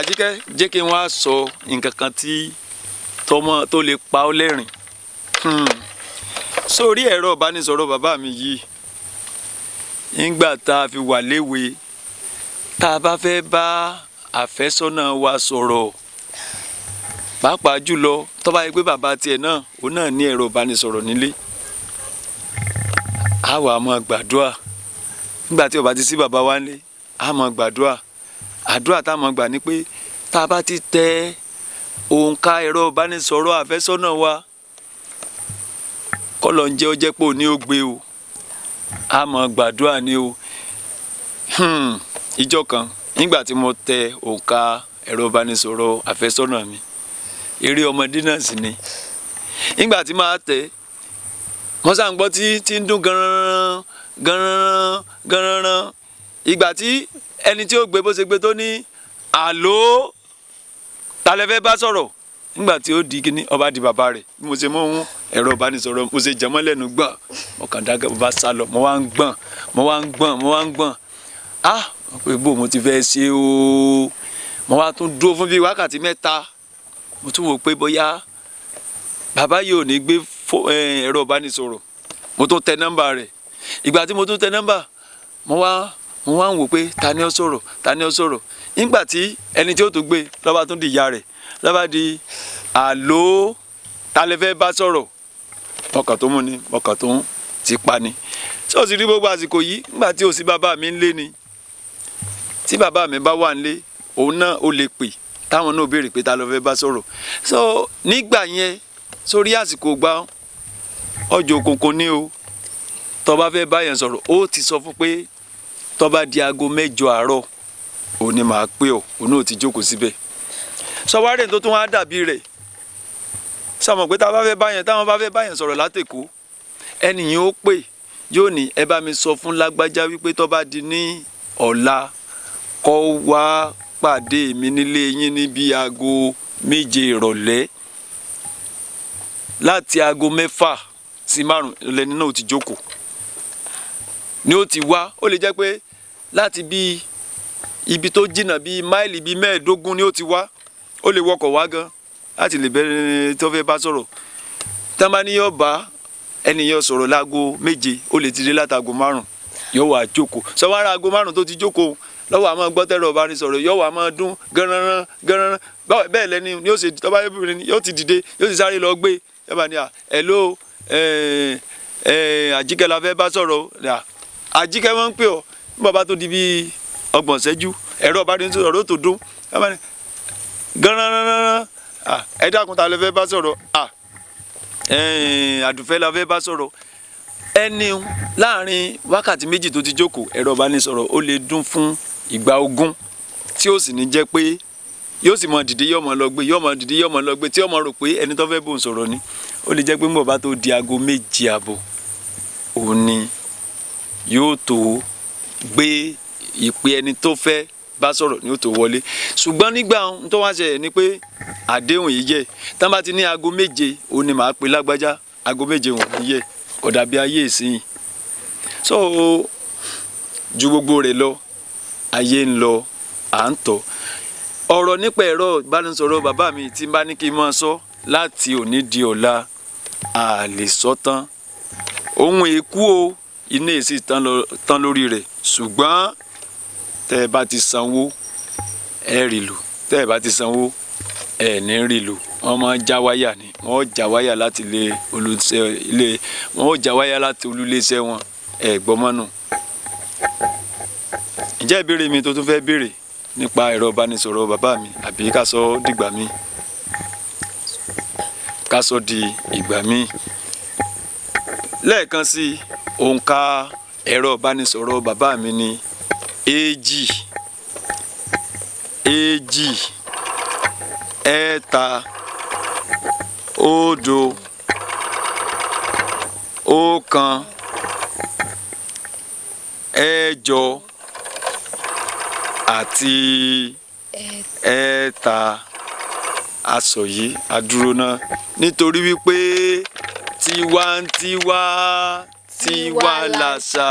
Àjíkẹ́, jẹ́ kí n wá sọ nǹkan kan tí tọmọ tó lè pa ọ́ lẹ́rìn. Sórí ẹ̀rọ ìbánisọ̀rọ̀ bàbá mi yìí, nígbà tá a fi wà léwe, tá a bá fẹ́ bá àfẹ́sọ́nà wa sọ̀rọ̀, pàápàá jùlọ tó bá yẹ pé bàbá tiẹ̀ náà, òun náà ní ẹ̀rọ ìbánisọ̀rọ̀ nílé, a wà máa gbàdúrà. Nígbà tí ó bá ti sí bàbá wa nílé, a máa gbàdúrà. Àdúrà tá a máa gbà ni pé tá a bá ti tẹ òǹkà ẹ̀rọ ìbánisọ̀rọ̀ àfẹ́sọ́nà wa, kọ́lọ̀ ń jẹ́ ó jẹ́ pé òní ó gbé o, a máa gbàdúrà ni o. Ìjọ kan, nígbà tí mo tẹ òǹkà ẹ̀rọ ìbánisọ̀rọ̀ àfẹ́sọ́nà mi, eré ọmọdé náà sì ni, nígbà tí màá tẹ̀, mo sá ń gbọ́ tí tí ń dún gan-an gan-an gan-an. Ìgbà tí ẹni tí ó gbé, bó ṣe gbé tó ní, "Àló, ta lẹ fẹ́ bá sọ̀rọ̀?" Nígbà tí ó di kíní, ọba di bàbá rẹ̀. Bí mo ṣe mú ẹ̀rọ ìbánisọ̀rọ̀, mo ṣe jẹmọ́ lẹ́nu gbọ̀n, mo kàn dákẹ́, mo bá sá lọ. Mo wá ń gbọ̀n, mo wá ń gbọ̀n, mo wá ń gbọ̀n. Ah, pé bó mo ti fẹ́ ṣe o. Mo wá tún dúró fún bíi wákàtí 3. Mo tún wò pé bóyá bàbá yìí ò ní gbé ẹ̀rọ ìbánisọ̀rọ̀. Mo tún tẹ nọ́mbà rẹ̀. Ìgbà tí mo tún tẹ nọ́mbà, mo wá ń wò pé ta ni ó sọ̀rọ̀, ta ni ó sọ̀rọ̀. Nígbà tí ẹni tí ó tún gbé lọ́ba tún di ìyá rẹ̀, lọ́ba di, "Àló, ta lẹ fẹ́ bá sọ̀rọ̀?" Ọkàn tó mú ni, ọkàn tó ń ti pa ni. Tí o sì rí gbogbo àsìkò yìí, nígbà tí o sì bàbá mi ń lé ni, tí bàbá mi bá wà nílé, òun náà ó lè pè, táwọn náà béèrè pé ta ló fẹ́ bá sọ̀rọ̀. So nígbà yẹn, sórí àsìkò gba ọjọ́ òkùnkùn ní o. Tó bá fẹ́ báyẹn sọ̀rọ̀, ó ti sọ fún pé tó bá di aago 8 àárọ̀, òun ni màá pè ọ́. Òun náà ti jókòó síbẹ̀. Sọwárẹ̀ tó tún wá dàbí rẹ̀, sọmọ pé tá a bá fẹ́ báyẹn, táwọn bá fẹ́ báyẹn sọ̀rọ̀ látẹ̀kọ́, ẹnìyàn ó pè, yóò ní, "Ẹ bá mi sọ fún lágbájá wípé tó bá di ní ọ̀la, kó wá pàdé mi nílé yín ní bí aago 7 ìrọ̀lẹ́." Láti aago 6 sí 5 lẹni náà ó ti jókòó ni ó ti wá. Ó lè jẹ́ pé láti bí ibi tó jìnnà bíi máìlì bíi 15 ni ó ti wá. Ó lè wọkọ̀ wá gan láti lè bẹ́ẹ̀ tó fẹ́ bá sọ̀rọ̀. Tá bá ní yóò bá ẹni yóò sọ̀rọ̀ láago 7, ó lè ti dé látago 5, yóò wá jókòó. Sọ wá ra aago 5 tó ti jókòó lọ́wọ́, àmọ́ gbọ́ tẹ́rọ ìbánisọ̀rọ̀, yóò wá máa dún gánran gánran. Bẹ́ẹ̀ lẹ́ni yóò ṣe tọ́ba yóò ti dìde, yóò ti sáré lọ gbé. Yóò bá ní à, "Hello, Àjíkẹ́ la fẹ́ bá sọ̀rọ̀." Àjíkẹ́, wọ́n ń pè ọ́. Bí bàbá tó di bíi 30 ṣẹ́jú, ẹ̀rọ ìbánisọ̀rọ̀ ó tó dún gánran. "Ẹ dákun, ta lẹ fẹ́ bá sọ̀rọ̀?" "Àdùfẹ́ la fẹ́ bá sọ̀rọ̀." Ẹni láàrin wákàtí 2 tó ti jókòó, ẹ̀rọ ìbánisọ̀rọ̀ ó lè dún fún ìgbà 20, tí ó sì ní jẹ́ pé yóò sì mọ dìde, yóò mọ lọ gbé, yóò mọ dìde, yóò mọ lọ gbé, tí yóò mọ rò pé ẹni tó fẹ́ bóun sọ̀rọ̀ ni. Ó lè jẹ́ pé ńgbọ̀ bá tó di aago 7:30, òun ni yóò tó gbé ìpè ẹni tó fẹ́ bá sọ̀rọ̀ ni ó tó wọlé. Ṣùgbọ́n nígbà tó wá ṣẹlẹ̀ ni pé àdéhùn yìí jẹ́, tá bá ti ní aago 7, òun ni màá pe lágbájá, aago 7 wọn ní yẹ. Kò dàbí ayé ìsinyìí. So ju gbogbo rẹ̀ lọ, ayé ń lọ, à ń tọ̀. Ọ̀rọ̀ nípa ẹ̀rọ ìbánisọ̀rọ̀ bàbá mi, tí n bá ní kí n máa sọ láti òní di ọ̀la, a lè sọ tán. Ohun èkú o, iná èsì tán lórí rẹ̀. Ṣùgbọ́n tẹ́ ẹ bá ti sanwó, ẹ rí lò. Tẹ́ ẹ bá ti sanwó, ẹ ní rí lò. Wọ́n máa ń já wáyà ni. Wọ́n já wáyà láti ilé olùṣẹ́ ilé, wọ́n já wáyà láti olúléeṣẹ́ wọn. Ẹ gbọ́ mọ́nù. Ǹjẹ́ ìbéèrè mi tó tún fẹ́ béèrè nípa ẹ̀rọ ìbánisọ̀rọ̀ bàbá mi, àbí ká sọ dìgbà mi, ká sọ di ìgbà mi? Lẹ́ẹ̀kan sí, òǹkà ẹ̀rọ ìbánisọ̀rọ̀ bàbá mi ní 2, 2, 3, 0, 1, 8 àti 3. Aṣọ yìí adúró náà nítorí wípé tiwantiwa, tiwa làṣà.